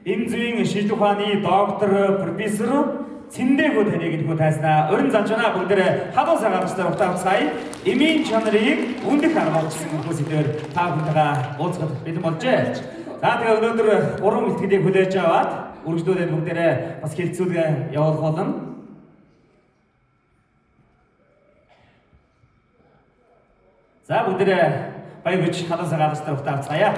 Эмзүйн шийдэх ухааны доктор, профессор Цэндэгүү таныг энэхүү тайзнаа урин залж байна. Бүгдээрээ халуун цагаан алдартай ухтаа авцгаая. Эмийн чанарыг өндөх аргалжсан энэхүү сэдвээр та бүхэнтэйгээ уулзахад бэлэн болжээ. За тэгээ өнөөдөр гурван бэлтгэлийг хүлээж аваад үргэлжлүүлээд бүгдээрээ бас хэлцүүлгээ явуулах болно. За бүгдээрээ баяр хүч халуун цагаан алдартай ухтаа авцгаая.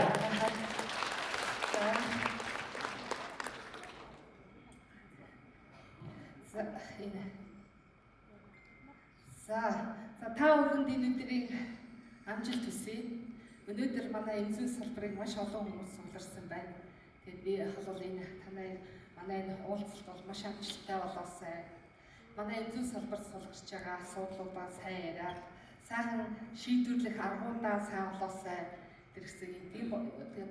За та бүхэнд энэ өдрийн амжилт хүсье. Өнөөдөр манай эмзэн салбарыг маш олон хүмүүс суулгарсан байна. Тэгээд би бол энэ танай манай энэ уулзалт бол маш амжилттай болоосай. Манай эмзэн салбарт суулгарч байгаа асуудлуудаа сайн яриад, сайхан шийдвэрлэх аргуудаа сайн олоосай. Тэр хэсэг тийм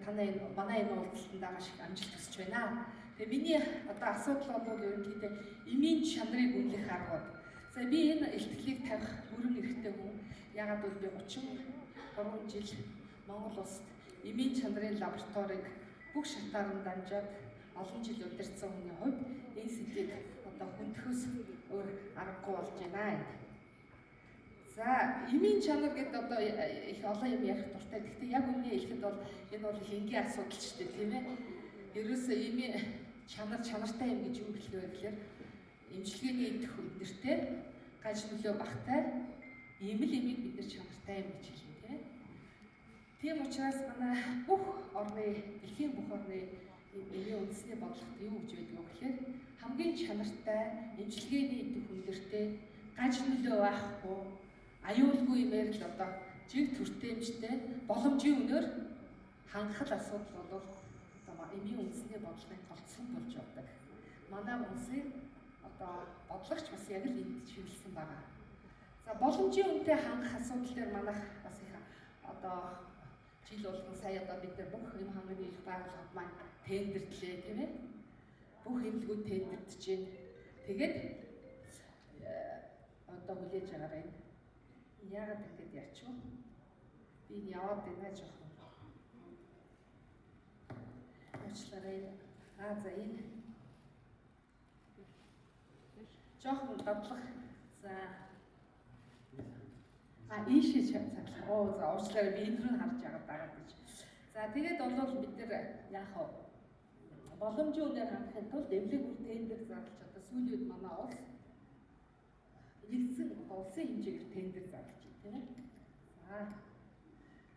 танай манай энэ уулзалтандаа маш их амжилт хүсэж байна. Тэгээ миний одоо асуудал бол ерөнхийдөө эмийн чанарыг үнэлэх аргууд. За би энэ илтгэлийг тавих бүрэн эрхтэй хүн. Яагаад гэвэл би 33 жил Монгол улсад эмийн чанарын лабораторийг бүх шатаар нь дамжаад олон жил удирдсан хүний хувьд энэ сэдвийг одоо хүндхөөс өөр аргагүй болж байна. За эмийн чанар гэдэг одоо их олон юм ярих дуртай. Гэхдээ яг үнэ хэлэхэд бол энэ бол их энгийн асуудал шүү дээ, тийм ээ. Ерөөсөө эмийн чанар чанартай юм гэж юу хэлэх вэ гэхээр эмчилгээний идэх өндөртэй, гаж нөлөө багтай ийм л эмийг бид нар чанартай юм гэж хэлнэ, тийм ээ. Тийм учраас манай бүх орны, дэлхийн бүх орны эмийн үндэсний бодлогот юу гэж байдаг вэ гэхээр хамгийн чанартай, эмчилгээний идэх өндөртэй, гаж нөлөө байхгүй, аюулгүй юмэр л одоо жиг төртөмжтэй, боломжийн өнөр хангах асуудал бол одоо эмийн үндэсний бодлогын гол цөм болж явдаг. Манай улсын одоо бодлогч бас яг л энд чиглэсэн байгаа. За боломжийн үнэтэй хангах асуудал дээр манайх бас их одоо жил болгон сая одоо бид нар бүх юм ханганы их байгууллагад маань тендердлээ, тийм ээ. Бүх эмнэлгүүд тендердэж байна. Тэгээд одоо хүлээж байгаарай. Яагаад ингэж яач вэ? Би энэ яваад байна жоохон. Уучлаарай. За энэ жоохон дадлах. За ийшээ цаглах. Оо за уучлаарай, би энэ рүү харж байгаа дагаад гэж. За тэгээд бол бид нар яах вэ? Боломжийн үнээр хангахын тулд эмнэлэг үр тендер зарлж одоо сүүлийн үед манай улс нэгдсэн улсын хэмжээгээр тендер зарлж байна, тийм ээ.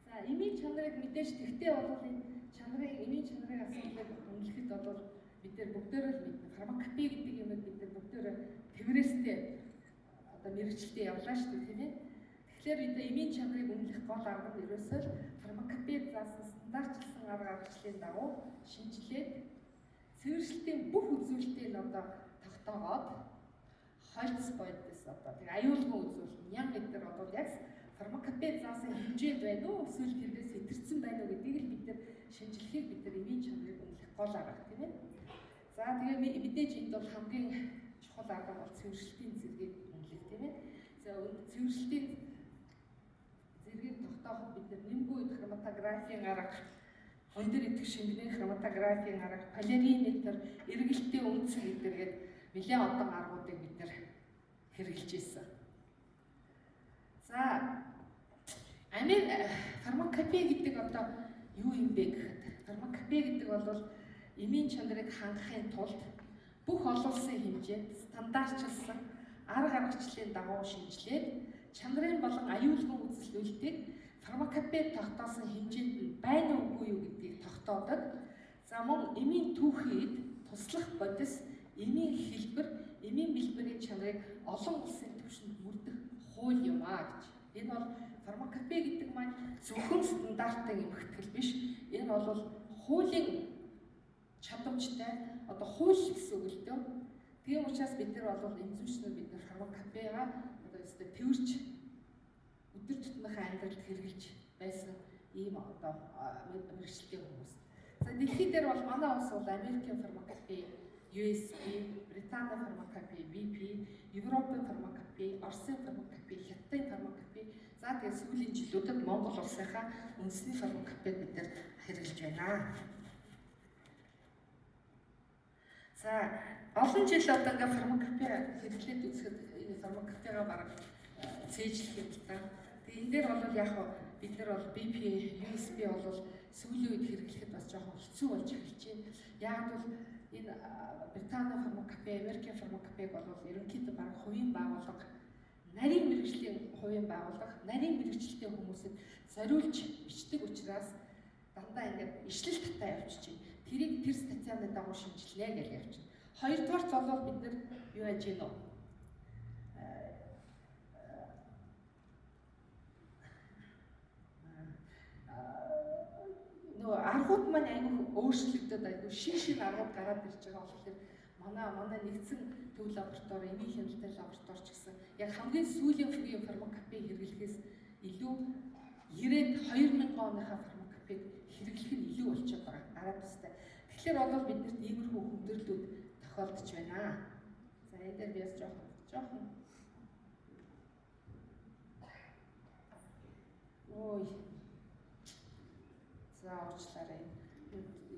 За эмийн чанарыг мэдээж тэгтээ бол энэ чанарын эмийн чанарын асуудлыг үнэлэхэд бол бид нар бүгдээрээ л мэднэ. Фармакопи гэдэг юмыг бид нар бүгдээрээ тэврээстэй одоо мэрэгчлээ явлаа шүү дээ, тийм ээ. Тэгэхээр энэ эмийн чанарыг үнэлэх гол арга нь ерөөсөө фармакопи заасан стандартчилсан арга аргачлалын дагуу шинжилээд цэвэршлтийн бүх үзүүлэлтийг одоо тогтоогоод хольц бодис одоо тэг аюулгүй үзүүлэлт нян гэдэг одоо яг фармакопи заасан хэмжээнд байна уу эсвэл тэрнээс хэтэрсэн байна уу гэдгийг л бид нар шинжилэхийг бид нар эмийн чанарыг үнэлэх гол арга, тийм ээ. За тэгээ мэдээж энд бол хамгийн чухал арга бол цэвэршлтийн зэргийг үнэлэх, тийм ээ. За цэвэршлтийн зэргийг тогтооход бид нар нэмгүй хроматографийн арга, өндөр идэвх шингэний хроматографийн арга, полириметр, эргэлтийн үндсэн гэдэргээд нэлээд олон аргуудыг бид нар хэрэглэж ирсэн. За Америк фармакопи гэдэг одоо юу юм бэ гэхэд фармакопи гэдэг бол эмийн чанарыг хангахын тулд бүх олон улсын хэмжээнд стандартчилсан арга аргачлалын дагуу шинжилээд чанарын болон аюулгүй үзэлтийг фармакопи тогтоосон хэмжээнд нь байна уугүй юу гэдгийг тогтоодог. За мөн эмийн түүхийд туслах бодис, эмийн хэлбэр, эмийн бэлбэрийн чанарыг олон улсын түвшинд мөрдөх хууль юм а гэж. Энэ бол фармакопи гэдэг маань зөвхөн стандартын эмхтгэл биш. Энэ бол хуулийн чадамжтай одоо хууль гэсэн үг л дөө. Тийм учраас бид нар бол эмзүүчнэр бид нар фармакопигаа одоо өстой тэрч өдөр тутмынхаа амьдралд хэрэгжилж байсан ийм одоо мэргэжилтийн хүмүүс. За дэлхий дээр бол манай улс бол Америкийн фармакопи, USP, Британий фармакопи, BP, Европын фармакопи, Оросын фармакопи, Хятадын фармакопи. За тэгээ сүүлийн жилүүдэд Монгол улсынхаа үндэсний фармакопиг бид нар хэрэглэж байна. За олон жил одоо ингээ фармакопея хэрэглээд үзэхэд энэ фармакопеяга бараг цээжлэх юм л та. Тэгээ энэ дээр бол яг бид нар бол BP, USP бол сүүлийн үед хэрэглэхэд бас жоохон хэцүү болж эхэлж байна. Яг бол энэ Британи фармакопея, Америкийн фармакопеяг бол ерөнхийдөө бараг хувийн байгууллага, нарийн мэргэжлийн хувийн байгууллага, нарийн мэргэжилтэй хүмүүсэд зориулж бичдэг учраас дандаа ингээд ишлэл татаа явчихж байна. Тэрийг тэр статьяны дагуу шинжилнэ гэж явчихна. Хоёрдугаар бол бид нар юу яаж гин үү? Нөгөө аргууд маань айгүй өөрчлөгдөд айгүй шин шин аргууд гараад ирж байгаа болохоор манай нэгдсэн төв лаборатори, эмийн хяналтын лаборатори ч гэсэн яг хамгийн сүүлийн үеийн фармакопея хэрэглэхээс илүү 90-ад 2000 оныхаа фармакопеяг хэрэглэх нь илүү болчиход байгаа. Гараад тустай. Тэгэхээр бол биднэрт иймэрхүү хүндрэлүүд тохиолдож байна. За энэ дээр би бас жоохон ой. За уучлаарай.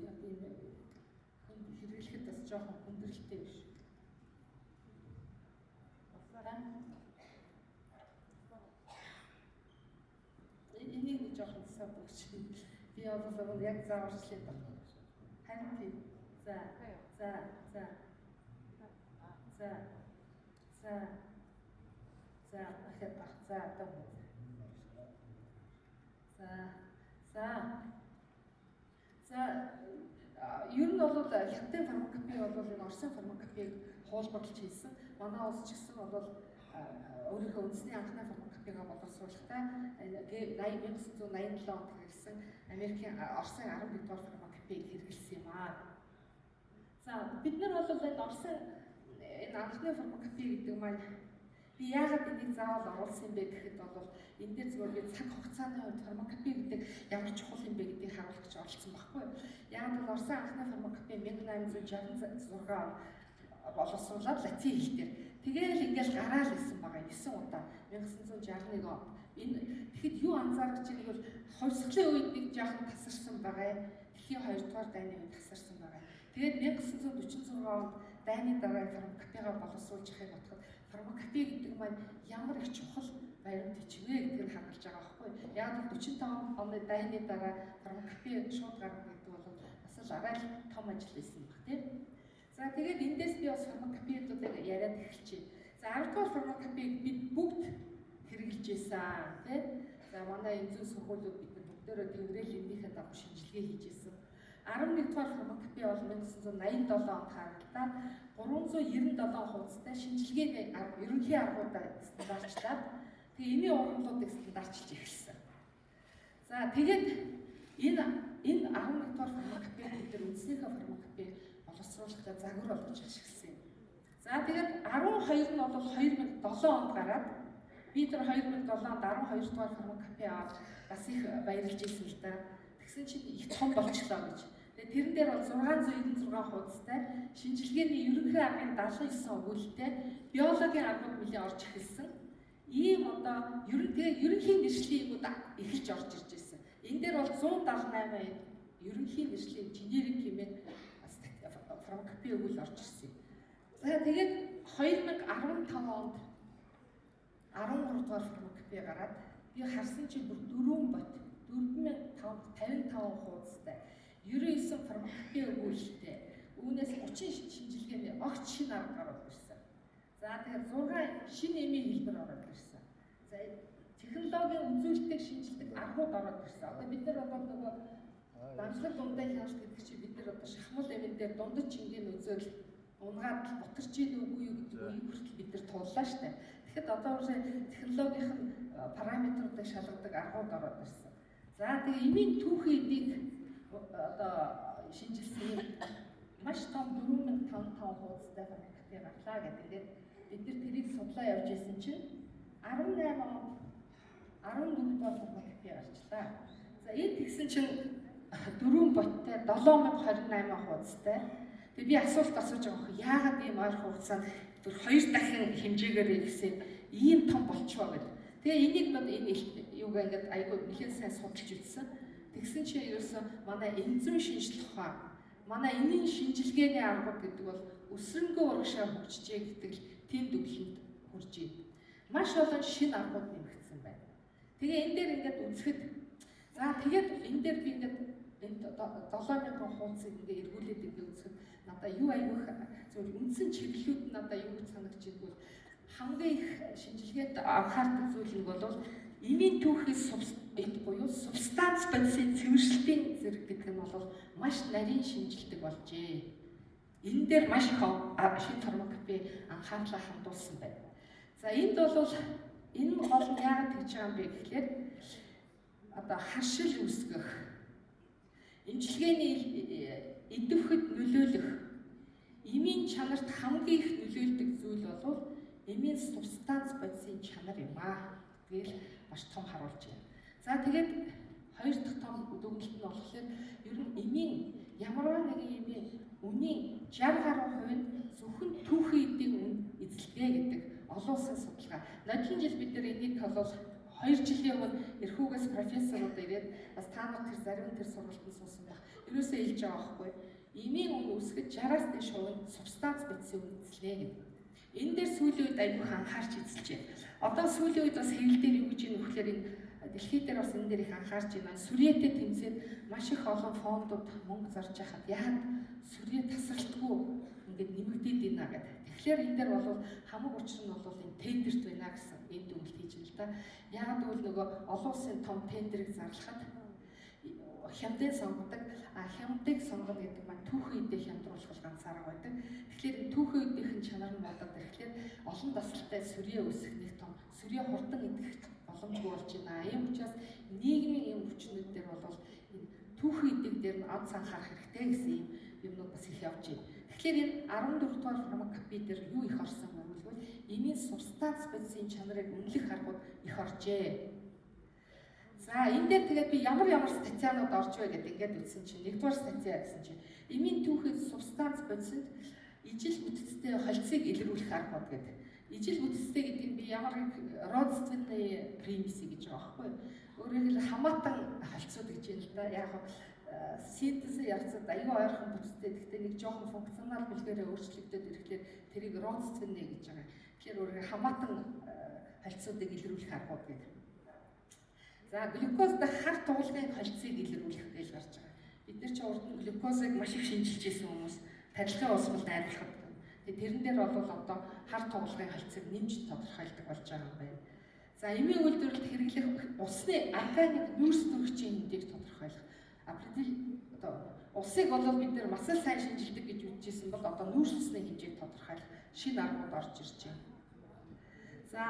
Яг энэ хэрэглэхэд бас жоохон хүндрэлтэй биш. Энийг нэг жоохон засаад өгч. Би бол яг зааварчлаад байна. Харин тийм. За. За. За. За. За. За. Ахад баг. За одоо. За. За. За ер нь бол хятадын фармакопея бол энэ Оросын фармакопеяг хуулбарлаж хийсэн. Манай улс ч гэсэн бол өөрийнхөө үндэсний анхны фармакопеяга боловсруулахдаа 1987 онд хэрэглэсэн Америкийн Оросын 11 дугаар фармакопеяг хэрэглэсэн юм аа. За бид нар бол энэ Оросын энэ анхны фармакопея гэдэг маань би яагаад энийг заавал оруулсан юм бэ гэхэд бол энэ дээр зүгээр би цаг хугацааны хувьд фармакопея гэдэг ямар чухал юм бэ гэдгийг харуулах гэж оролцсон байхгүй юу. Яагаад бол Оросын анхны фармакопея 1866 онд боловсруулад латин хэл дээр тэгээл ингээл гараал исэн байгаа 9 удаа 1961 онд. Энэ тэгэхэд юу анзаарч байгааг бол хувьсгалын үед нэг жоохон тасарсан байгаа. Дэлхийн 2 дугаар дайны үед тасарсан байгаа. Тэгээд 1946 онд дайны дараа фармакопеяга боловсруулж яхийг бодоход фармакопея гэдэг маань ямар их чухал баримт бичвэ гэдгийг харуулж байгаа байхгүй юу. Яг л 45 оны дайны дараа фармакопея шууд гарна гэдэг бол бас л арай л том ажил байсан баг тийм. За тэгээд эндээс би бас фармакопеядуудыг яриад эхэлчихье. За 10 дугаар фармакопеяг бид бүгд хэрэглэж байсан тийм. За манай энэ зүйн сургуулиуд бид нар бүгдээрээ тэврээл энэнийхээ дагуу шинжилгээ хийж байсан. 11 дугаар фармакопея бол 1987 онд харагдаад 397 хуудастай шинжилгээний арга, ерөнхий аргуудаа стандартчлаад тэгээ эмийн ургамлуудыг стандартчилж эхэлсэн. За тэгээд энэ 11 дугаар фармакопея бид нар үндснийхээ фармакопея боловсруулахдаа загвар болгож ашигласан юм. За тэгээд 12 нь бол 2007 онд гараад би тэр 2007 онд 12 дугаар фармакопея аваад бас их баярлж ирсэн л да. Тэгсэн чинь их том болчлоо гэж. Тэгээд тэрэн дээр бол 696 хуудастай шинжилгээний ерөнхий аргын 79 өгүүлэлтэй биологийн аргууд нэлээд орж эхэлсэн. Ийм одоо ерөнхий нэршлийн юмуд эхэлж орж ирж байсан. Энэ дээр бол 178 ерөнхий нэршлийн генерик хэмээн фармакопея өгүүл орж ирсэн. За тэгээд 2015 онд 13 дугаар фармакопея гараад би харсан чинь бүр 4 бот 4555 хуудастай 99 фармакопея өгүүлэлтэй үүнээс 30 шинжилгээний огт шинэ арга гараад ирсэн. За тэгээд 6 шинэ эмийн хэлбэр ороод ирсэн. За технологийн үзүүлэлтийг шинжилдэг аргууд ороод ирсэн. Одоо бид нар бол нөгөө дамжлаг дундаа хяналт гэдэг чинь бид нар одоо шахмал эмэн дээр дундад чингийн үзэл унгаад бутарч ийн үгүй юу гэдэг үеийг хүртэл бид нар тууллаа штэ. Тэгэхэд одоо технологийн параметруудыг шалгадаг аргууд ороод ирсэн. За тэгээ эмийн түүхийн эдийг одоо шинжилсэн юм маш том 4055 хуудастай фармакопея гарлаа гэдэг. Тэгээд бид нар тэрийг судлаа явж исэн чинь 18 онд 14 дугаар фармакопея гарчлаа. За энэ тэгсэн чинь 4 боттой 7028 хуудастай. Тэгээ би асуулт асууж байгаа хөө яагаад ийм ойрхон хугацаанд бүр 2 дахин хэмжээгээр ихсэн ийм том болчихоо гэдэг. Тэгээ энийг бод энэ юугаа ингээд айгүй нэлээд сайн судалж үзсэн. Тэгсэн чинь ерөөсөө манай энзим шинжлэх ухаан, Манай энийн шинжилгээний аргууд гэдэг бол өсрөнгөө урагшаа хөгжижээ гэдэг л тийм дүгнэлтэнд хүрж байна. Маш олон шинэ аргууд нэмэгдсэн байна. Тэгээ энэ дээр ингээд үзэхэд за тэгээд энэ дээр би ингээд энэ 7000 хуудсыг ингээд эргүүлээд ингээд үзэхэд надаа юу аягүй зөв үндсэн чиглэлүүд нь надаа юу гэж санагдаж байна бол хамгийн их шинжилгээнд анхаардаг зүйл нь бол эмийн түүхий эд буюу субстанц бодисын цэвэршилтийн зэрэг гэдэг нь бол маш нарийн шинжилдэг болжээ. Энэ дээр маш их шинэ фармакопи анхаарлаа хандуулсан байна. За энд бол энэ гол нь яагаад тэгж байгаа юм бэ гэхлээр одоо харшил үүсгэх, эмчилгээний идэвхэд нөлөөлөх, эмийн чанарт хамгийн их нөлөөлдөг зүйл бол эмийн субстанц бодисын чанар юм аа. Тэгэл маш том харуулж байна. За тэгээд хоёр дахь том дүгнэлт нь болохоор ер нь эмийн ямарваа нэгэн эмийн үнийн 60 гаруй хувь нь зөвхөн түүхэн эдийн үн эзэлдэг гэдэг олон улсын судалгаа. Нодлон жил бид нар энийг бол 2 жилийн өмнө эрхүүгээс профессорууд ирээд бас та нар тэр зарим тэр сургалтанд суусан байх. Ерөөсөө хэлж байгаа байхгүй. Эмийн үн үүсгэхэд 60-аас дээш хувь нь субстанц бодисын үн эзэлнэ гэдэг. Энэ дээр сүүлийн үед айгүйх анхаарч эзэлж байна. Одоо сүүлийн үед бас хэвлэл дээр юу гэж юм вөхлөөр энэ дэлхий дээр бас энэ дээр их анхаарч байна. Сүрьеэтэй тэмцээд маш их олон фондууд мөнгө зарж яхад яагаад сүрье тасралтгүй ингээд нэмэгдээд байна гэдэг. Тэгэхээр энэ дээр бол хамаг учир нь бол энэ тендерт байна гэсэн ийм дүгнэлт хийж байна л да. Яагаад гэвэл нөгөө олон улсын том тендерийг зарлахад хямдыг сонгодог. А хямдыг сонгоно гэдэг маань түүхэн эдээ хямдруулах ганц арга байдаг. Тэгэхээр энэ түүхэн эдийнхэн чанар нь бодоод ирэхлээр олон дасгалтай сүрье үүсэх нэг том сүрье хурдан идэх боломжгүй болж байна. Ийм учраас нийгмийн ийм хүчнүүд дээр бол энэ түүхэн эдэг дээр нь онц анхаарах хэрэгтэй гэсэн ийм юмнууд бас их явж байна. Тэгэхээр энэ 14 дугаар фармакопи дээр юу их орсон бэ гэвэл эмийн субстанц бодисын чанарыг үнэлэх аргууд их оржээ. За энэ дээр тэгээд би ямар ямар статьянууд орж вэ гэдэг ингээд үзсэн чинь нэгдүгээр статья гэсэн чинь эмийн түүхий субстанц бодисонд ижил бүтцтэй холцыг илрүүлэх аргууд гэдэг. Ижил бүтцтэй гэдэг нь би ямар родственный примеси гэж байгаа байхгүй юу? Өөрөөр хэлбэл хамаатан холцууд гэж юм л да. Яг синтезийн явцад аюу ойрхон бүтцтэй гэхдээ нэг жоохон функционал бэлгээрээ өөрчлөгдөд ирэхлээр тэрийг родственный гэж байгаа. Тэгэхээр өөрөөр хамаатан холцуудыг илрүүлэх аргууд гэдэг. За глюкоз дах хар тугалгын холцыг илрүүлэх гэж гарч байгаа. Бид нар чи урд нь глюкозыг маш их шинжилж исэн хүмүүс тарилгын уусмал найруулахад. Тэгээ тэрэн дээр бол одоо хар тугалгын холцыг нэмж тодорхойлдог болж байгаа юм байна. За эмийн үйлдвэрлэлд хэрэглэх усны органик нүүрс төрөгчийн хэмжээг тодорхойлох. Одоо усыг бол бид нар масал сайн шинжилдэг гэж үзчихсэн бол одоо нүүрс усны хэмжээг тодорхойлох шинэ аргууд орж ирж байна. За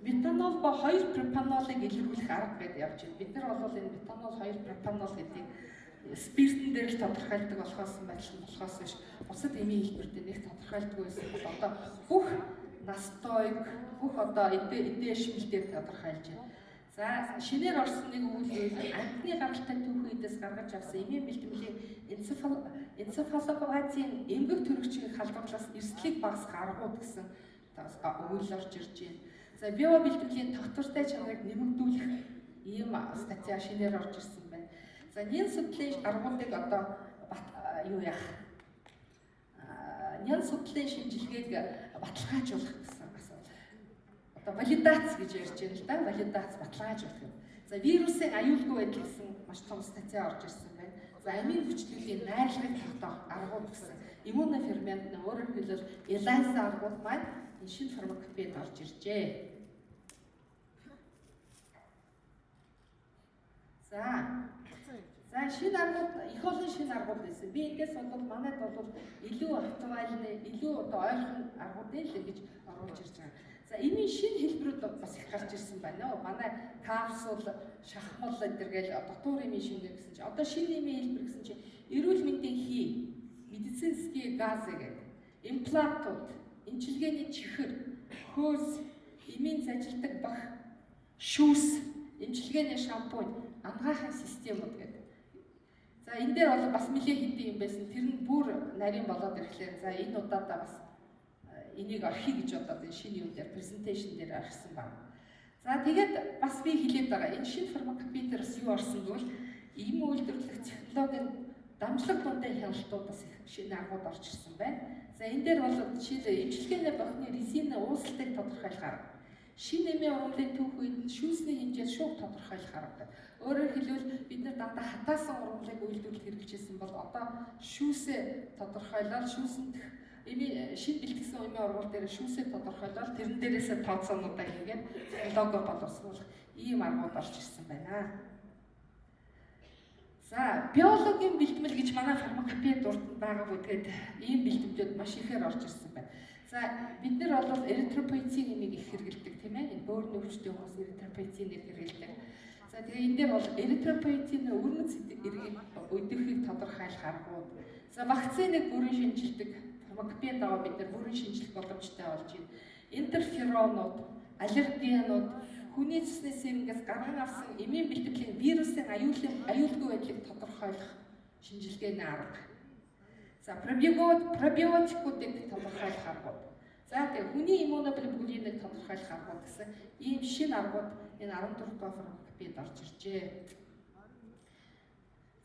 метанол ба 2 пропанолыг илрүүлэх арга гэдээ явж байна. Бид нар бол энэ метанол 2 пропанол гэдгийг спиртэн дээр л тодорхойлдог болохоос байдал нь болохоос биш бусад эмийн хэлбэр дээр нэг тодорхойлдгүй байсан бол одоо бүх настойг бүх одоо эдээ шимэл дээр тодорхойлж байна. За шинээр орсон нэг үйл үйл амьтны гаралтай түүхэн эдээс гаргаж авсан эмийн бэлтгэлийн энцефалопатийн эмгэг төрөгчийн халдварлаас эрсдлийг багасгах аргууд гэсэн үйл орж ирж байна. За био бэлтгэлийн тогтвортой чанарыг нэмэгдүүлэх ийм статья шинээр орж ирсэн байна. За нэн судлалын аргуудыг одоо юу яах? Нэн судлалын шинжилгээг баталгаажуулах гэсэн асуулт. Одоо валидац гэж ярьж байна л да. Валидац баталгаажуулах юм. За вирусын аюулгүй байдал гэсэн маш том статья орж ирсэн байна. За амийн хүчлэлийн найрлагыг тогтоох аргууд гэсэн иммунофермент нь өөрөөр хэлбэл ELISA аргууд маань энэ шинэ фармакопед орж иржээ. За шинэ аргууд их олон шинэ аргууд байсан. Би эндээс бол манайд бол илүү актуальны, илүү одоо ойрхон аргуудыг л ингэж оруулж ирж байгаа. За эмийн шинэ хэлбэрүүд бас их гарч ирсэн байна. Манай капсул, шахмал энэ гээл дотуур эмийн шинэ гэсэн чинь одоо шинэ эмийн хэлбэр гэсэн чинь эрүүл мэндийн хий, медицинский газ гэдэг имплантууд, эмчилгээний чихэр, хөөс, эмийн зажилдаг бах, шүүс, эмчилгээний шампунь, анагаахын системүүд гэдэг. За энэ дээр бол бас нэлээ хэдэн юм байсан. Тэр нь бүр нарийн болоод ирэхлээр за энэ удаадаа бас энийг орхиё гэж бодоод энэ шинэ юм дээр презентацийн дээр орхисон байна. За тэгээд бас би хэлээд байгаа. Энэ шинэ фармакопи дээр бас юу орсон гэвэл эм үйлдвэрлэх технологийн Дамжлаг дундын хяналтууд бас их шинэ аргууд орж ирсэн байна. За энэ дээр бол жишээлбэл эмчилгээний бохны резин уусалтыг тодорхойлох арга. Шинэ эмийн ургамлын түүх үед нь шүүсний хэмжээд шууг тодорхойлох арга. Өөрөөр хэлбэл бид нар дандаа хатаасан ургамлыг үйлдвэрлэхэд хэрэглэжсэн бол одоо шүүсээ тодорхойлоод шүүсэнд эмийн шинэ бэлтгэсэн эмийн ургамал дээр шүүсээ тодорхойлоод тэрэн дээрээсээ тооцоонуудаа хийгээд технологи боловсруулах ийм аргууд орж ирсэн байна. За, биологийн бэлтгэл гэж манай фармакопед дурданд байгаагүй. Тэгээд ийм бэлтгэлүүд маш ихээр орж ирсэн байна. За, бид нар бол эритропоэтин имийг их хэрэглэдэг, тийм ээ. Энэ бөөрийн өвчтөй хүмүүс эритропоэтиныг хэрэглэдэг. За, тэгээ энэ дээр бол эритропоэтин өрнөц өдөхийг тодорхойлох аргууд. За, вакциныг бүрэн шинжилдэг. Фармакопед дагуу бид нар бүрэн шинжлэх боломжтой болж байна. Интерферонууд, аллергенууд, хүний цэсний сэрнгээс гарган авсан эмийн бэлтгэлийн вирусын аюулгүй байдлыг тодорхойлох шинжилгээний арга. За, пробиотикуудыг тодорхойлох аргууд. За, тэгээ хүний иммуноглобулиныг тодорхойлох аргууд гэсэн ийм шинэ аргууд энэ 14 дугаар фармакопед орж иржээ.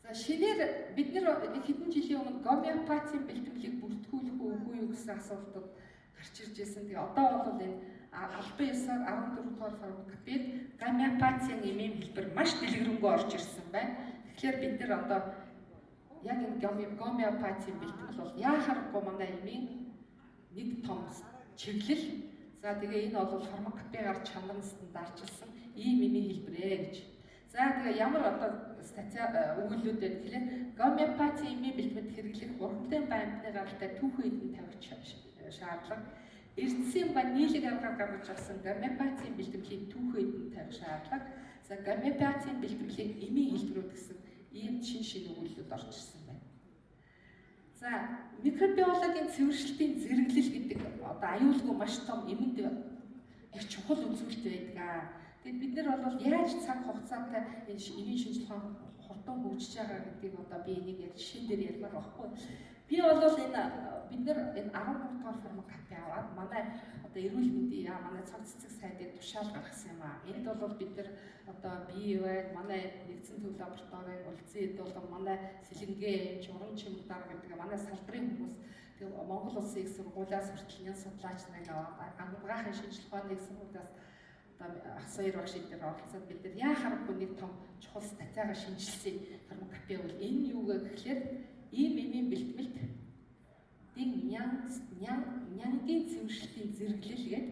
За, шинээр бид нэр хэдэн жилийн өмнө гомеопатийн бэлтгэлийг бүртгүүлэх үү үгүй юу гэсэн асуултууд гарч ирж байсан. Тэгээ одоо бол энэ албан ёсоор 14 дугаар фармакопед гомеопатийн эмийн хэлбэр маш дэлгэрэнгүй орж ирсэн байна. Тэгэхээр бид нар одоо яг энэ гомеопатийн бэлтгэл бол яахааргүй манай эмийн нэг том чиглэл. За тэгээ энэ бол фармакопегаар чанаран стандартчилсан ийм эмийн хэлбэрээ гэж. За тэгээ ямар одоо статья өгүүлэлүүд байна гэхлээр гомеопатийн эмийн бэлтгэл хэрэглэх ургамлын баймтны гаралтай түүхэн эдэн тавих шаардлага. Эрдэсийн ба нийлэг аргаар гаргаж авсан гомеопатийн бэлтгэлийн түүхэн эдэн тавих шаардлага. За гомеопатийн бэлтгэлийн эмийн хэлбэрүүд гэсэн ийм шин өгүүлэлүүд орж ирсэн байна. За микробиологийн цэвэршилтийн зэрэглэл гэдэг одоо аюулгүй маш том эмэнд их чухал үзүүлэлт байдаг. Тэгээд бид нар бол яаж цаг хугацаатай энэ эмийн шинжилгээ ухаан хурдан хөгжиж байгаа гэдгийг одоо би энийг яг жишээн дээр ярмаар байхгүй. Би бол энэ бид нар энэ 13 дугаар фармакопи аваад манай одоо эрүүл мэндийн яа манай цог цэцэг сайдыг тушаал гаргасан юм аа. Энд бол бид нар одоо бие байна, манай нэгдсэн төв лабораторийн улсын эд болон манай сэлэнгээ эмч, уран чимэг дарга гэдэг манай салбарын хүмүүс тэг Монгол улсын их сургуулиас хүртэл нэн судлаач нарыг аваад амгаахын шинжилгээ ухааны их сургуулиас одоо Асуур багш эдгээр оролцоод бид нар яа харахгүй нэг том чухал статьягаа шинжилсэн фармакопи бол энэ юу вэ гэхлээр ийм эмийн бэлтгэлд дин нянгийн цэвэршилтийн зэрэглэл гээд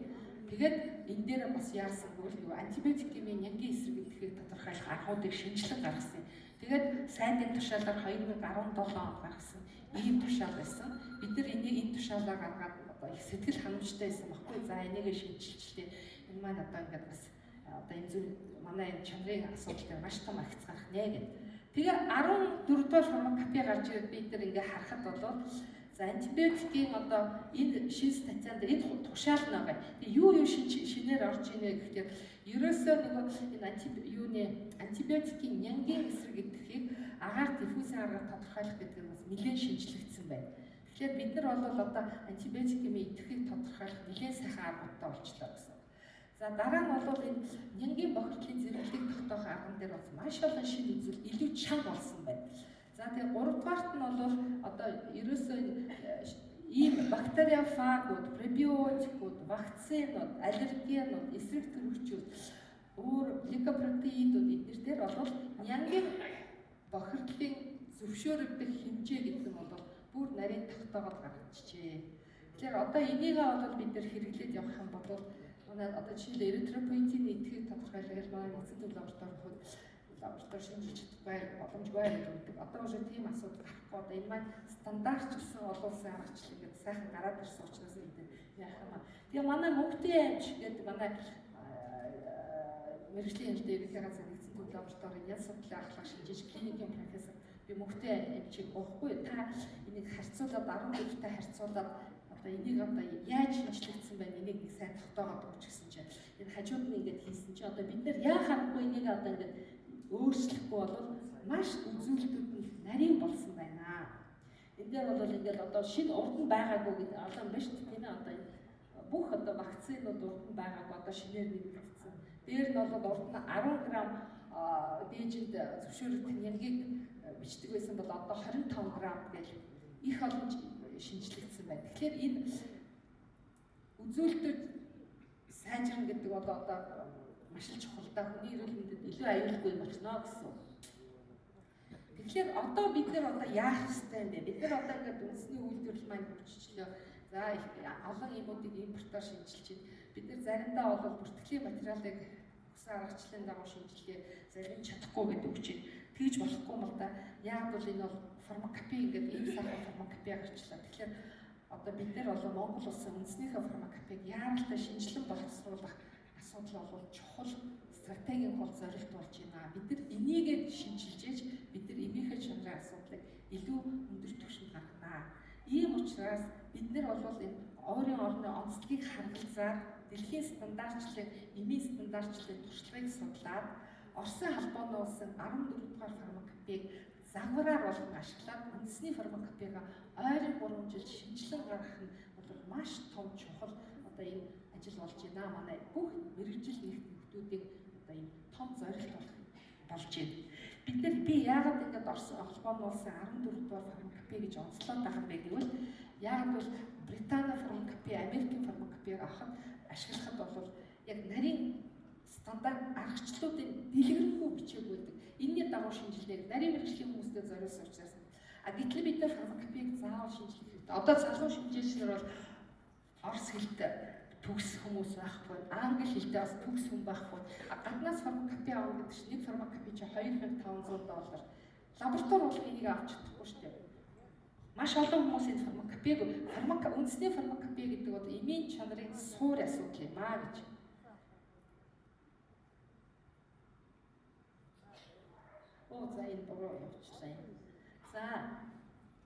тэгээд энэ дээр бас яасан гэвэл нөгөө антибиотик эмийн нянгийн эсрэг идэхийг тодорхойлох аргуудыг шинжилэн гаргасан. Тэгээд сайдын тушаалаар 2017 онд гаргасан ийм тушаал байсан. Бид нар энийг энэ тушаалаа гаргаад одоо их сэтгэл ханамжтай байсан баггүй. За энийг шинжилчихлээ. Энэ маань одоо ингээд бас одоо энэ зүйл манай энэ чанарын асуудал дээр маш том агц гарах нэ гэд. Тэгээ 14 дугаар фармакопи гарч ирээд бид нар ингээ харахад бол за антибиотикийн одоо энэ шинэ статьянд энэ тушаал нь байгаа. Тэгээ юу шинээр орж ийнэ гэхээр ерөөсөө нөгөө энэ антибиотикийн нянгийн эсрэг идэхийг агаар диффузийн аргаар тодорхойлох гэдэг нь бас нэлээд шинжлэгдсэн байна. Тэгэхээр бид нар бол одоо антибиотикийн идэхийг тодорхойлох нэлээд сайхан аргуудтай болчлоо гэсэн. За дараа нь бол энэ нянгийн бохирдлын зэрэглэлийг тогтоох арган дээр бас маш олон шинэ үзэл илүү чанга болсон байна. За тэгээ 3 дугаарт нь бол одоо ерөөсөө ийм бактериофагууд, пребиотикууд, вакцинууд, аллергенууд, эсрэг төрөгчүүд, өөр гликопротеидууд эднэр дээр бол нянгийн бохирдлын зөвшөөрөгдөх хэмжээ гэдэг нь бол бүр нарийн тогтоогоод гаргачихжээ. Тэгэхээр одоо энийг бол бид нэр хэрэглээд явах юм бол манай одоо жишээлбэл эритропоэтин идэхийг тодорхойлох манай нэгдсэн төв лабораториуд лаборатори шинжилж чадахгүй боломжгүй гэдэг. Одоо уже тийм асуудал гарахгүй. Одоо энэ маань стандартчилсан олон улсын аргачлал ингээд сайхан гараад ирсэн учраас бид яах юм аа. Тэгээ манай мөнгөтэй эмч гэдэг манай мэргэжлийн хяналтын ерөнхий газрын нэгдсэн төв лабораторийн ял судлалын ахлах шинжээч клиникийн профессор би мөнгөтэй эмчийг уухгүй. Та энийг харьцуулаад 14-тэй харьцуулаад одоо энийг одоо яаж шинжлэгдсэн байна энийг нэг сайн тогтоогоод өгч гэсэн чинь энэ хажууд нь ингээд хийсэн чинь одоо бид нэр яа харахгүй энийг одоо ингээд өөрчлөхгүй бол маш үзүүлэлтүүд нь нарийн болсон байна. Энэ дээр бол ингээд одоо шинэ урд нь байгаагүй гэдэг олон байна шүү дээ тийм ээ одоо бүх одоо вакцинууд урд нь байгаагүй одоо шинээр нэмэгдсэн. Дээр нь бол урд нь 10 г дээжинд зөвшөөрөх нянгийг бичдэг байсан бол одоо 25 грамм гэж их олон шинжлэгдсэн байна. Тэгэхээр энэ үзүүлэлтүүд сайжрна гэдэг бол одоо маш л чухал да, хүний эрүүл мэндэд илүү аюулгүй юм болно гэсэн. Тэгэхээр одоо бид нэр одоо яах ёстой юм бэ? Бид нар одоо ингээд үндэсний үйлдвэрлэл маань хөгжичлөө. За олон юмнуудыг импортоор шинжилж байна. Бид нар заримдаа бол бүртгэлийн материалыг өгсөн аргачлалын дагуу шинжилгээ зарим чадахгүй гэдэг үг чинь тэгж болохгүй юм л да. Яг бол энэ бол фармакопи ингээд ийм сайхан фармакопи гарчлаа. Тэгэхээр одоо бид нар бол Монгол улсын үндэснийхээ фармакопиг яаралтай шинжилэн боловсруулах асуудал бол чухал стратегийн хол зорилт болж байна. Бид нар энийгээ шинжилж ээж бид нар эмийнхээ чанарын асуудлыг илүү өндөр түвшинд гаргана. Ийм учраас бид нар бол энэ ойрын орны онцлогийг харгалзаад дэлхийн стандартчлалын эмийн стандартчлалын туршлагыг судлаад Оросын холбооны улсын 14 дугаар фармакопиг загвараар болгон ашиглаад үндэсний фармакопиг ойрын 3 жил шинжилэн гаргах нь бол маш том чухал одоо энэ ажил болж байна. Манай бүх мэргэжил нэгтгэгчдүүдийн одоо энэ том зорилт болж байна. Бид нар би яагаад ингэж Оросын холбооны улсын 14 дугаар фармакопи гэж онцлоод байгаа юм бэ гэвэл яагаад бол Британи фармакопи, Америкийн фармакопиг авахад ашиглахад бол яг нарийн стандарт аргачлалуудын дэлгэрэнгүй бичээг байдаг. Энийний дагуу шинжилгээг нарийн мэргэжлийн хүмүүстэй зориулсан учраас а гэтэл бид нар фармакопиг заавал шинжлэх хэрэгтэй. Одоо залуу шинжээч нар бол орос хэлтэй төгс хүмүүс байхгүй, англи хэлтэй бас төгс хүн байхгүй. А гаднаас фармакопи авах гэдэг чинь нэг фармакопи чинь $2500. Лаборатори бол энийг авч чадахгүй шүү дээ. Маш олон хүмүүс энэ фармакопиг үндэсний фармакопи гэдэг бол эмийн чанарын суур асуудал юм аа гэж. Оо за энэ буруу явуулчлаа юм. За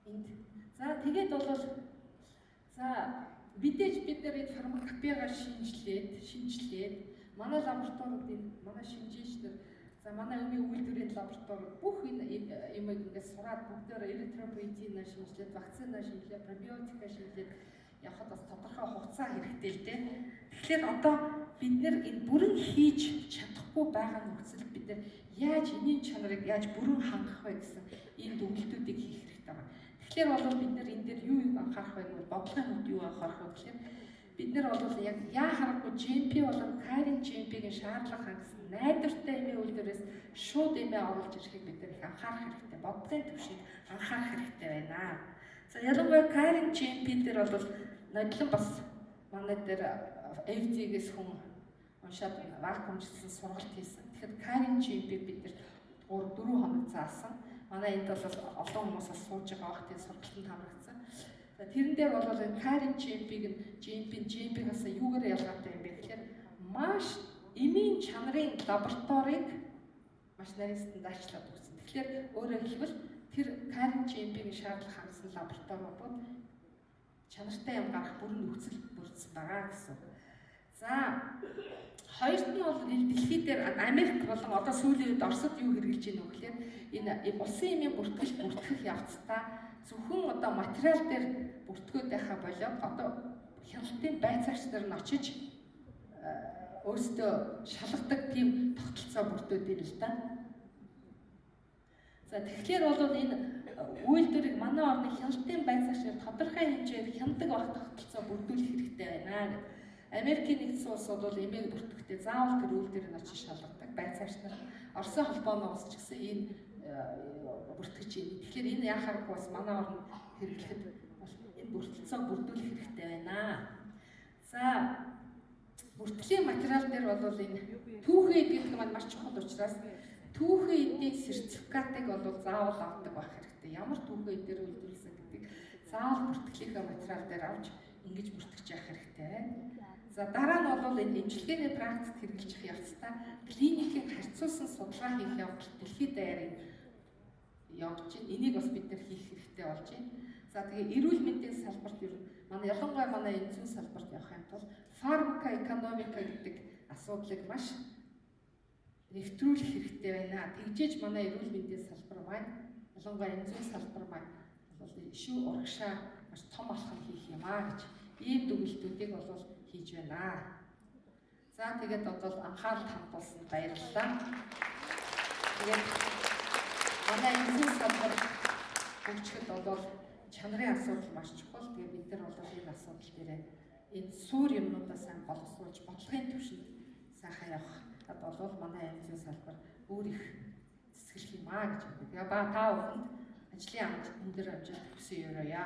энд за тэгээд бол за мэдээж бид нар энэ фармакопигаа шинжилээд манай лабораториуд энэ манай шинжээч нар за манай өмийн үйлдвэрийн лаборатори бүх энэ юмыг ингээд сураад бүгдээр эритропоэтина шинжилээд, вакцина шинжилээд, пробиотика шинжилээд явхад бас тодорхой хугацаа хэрэгтэй л дээ. Тэгэхээр одоо бид нар энэ бүрэн хийж чадахгүй байгаа нөхцөлд бид нар яаж эмийн чанарыг яаж бүрэн хангах вэ гэсэн энэ дүгнэлтүүдийг хийх хэрэгтэй байна. Тэгэхээр бол бид нар энэ дээр юу юг анхаарах вэ гэвэл бодлогын хувьд юу анхаарах вэ гэхээр бид нар бол яг яа харахгүй GMP болон Karen GMP-ийн шаардлага хангасан найдвартай эмийн үйлдвэрээс шууд эмээ оруулж ирэхийг бид нар их анхаарах хэрэгтэй. Бодлогын түвшинд анхаарах хэрэгтэй байна. За ялангуяа Karen GMP дээр бол нодлон бас манай дээр FDA-гээс хүн уншаад вакуумжлсан сургалт хийсэн. Тэгэхээр Karen GMP бид нар 3-4 хоног заасан. Манай энд бол олон хүмүүс бас сууж байгаа бах тийм сургалтанд хамрагдсан. За тэрэн дээр бол энэ Karen GMP-г нь GMP-гаас юугаар ялгаатай юм бэ гэхээр маш эмийн чанарын лабораторийг маш нарийн стандартчлаад өгсөн. Тэгэхээр өөрөөр хэлбэл тэр Karen GMP-ийн шаардлага хангасан лабораториуд чанартай юм гарах бүрэн нөхцөл бүрдсэн байгаа гэсэн. За хоёрт нь бол энэ дэлхий дээр Америк болон одоо сүүлийн үед Оросд юу хэрэгжилж байна вэ гэхээр энэ улсын эмийн бүртгэл бүртгэх явцдаа зөвхөн одоо материал дээр бүртгөөд байхаа болоод одоо хяналтын байцаагч нар нь очиж өөрсдөө шалгадаг тийм тогтолцоо бүрдээд байна л да. За тэгэхээр бол энэ үйлдвэрийг манай орны хяналтын байцаагч нар тодорхой хэмжээгээр хянадаг байх тогтолцоо бүрдүүлэх хэрэгтэй байна гэдэг. Америкийн нэгдсэн улс бол эмээг бүртгэхдээ заавал тэр үйлдвэрийг очиж шалгадаг байцаагч нар. Оросын холбооны улс ч гэсэн энэ бүртгэж байна. Тэгэхээр энэ яхааргүй бас манай орнд хэрэглэхэд бол энэ бүртэлцээг бүрдүүлэх хэрэгтэй байна. За бүртгэлийн материал дээр бол энэ түүхэн эд гэдэг маань маш чухал учраас түүхэн эдийн сертификатыг бол заавал авдаг байх хэрэгтэй. Ямар түүхэн эдээр үйлдвэрлэсэн гэдгийг заавал бүртгэлийнхээ материал дээр авч ингэж бүртгэж явах хэрэгтэй байна. За дараа нь бол энэ эмчилгээний практикт хэрэгжих явцдаа клиникийг харьцуулсан судалгаа хийх явдал дэлхийд даяар явж байна. Энийг бас бид нар хийх хэрэгтэй болж байна. За тэгээ эрүүл мэндийн салбарт ер нь манай ялангуяа манай энэ зүйн салбарт явах юм тул фармакоэкономика гэдэг асуудлыг маш нэвтрүүлэх хэрэгтэй байна. Тэгжээж манай эрүүл мэндийн салбар маань ялангуяа энэ зүйн салбар маань бол ишүү урагшаа маш том алхам хийх юм аа гэж ийм дүгнэлтүүдийг бол хийж байна. За, тэгээд бол анхаарал хандуулсанд баярлалаа. Тэгээд манай эмзэн салбар хөгжихэд бол чанарын асуудал маш чухал. Тэгээд бид нар бол энэ асуудал дээр энэ суур юмнуудаа сайн боловсруулж, бодлогын түвшинд сайхан явахад бол манай эмзэн салбар өөр их цэцгэлэх юм аа гэж боддог. Тэгээ ба та бүхэнд ажлын өндөр амжилт хүсэн ерөөе.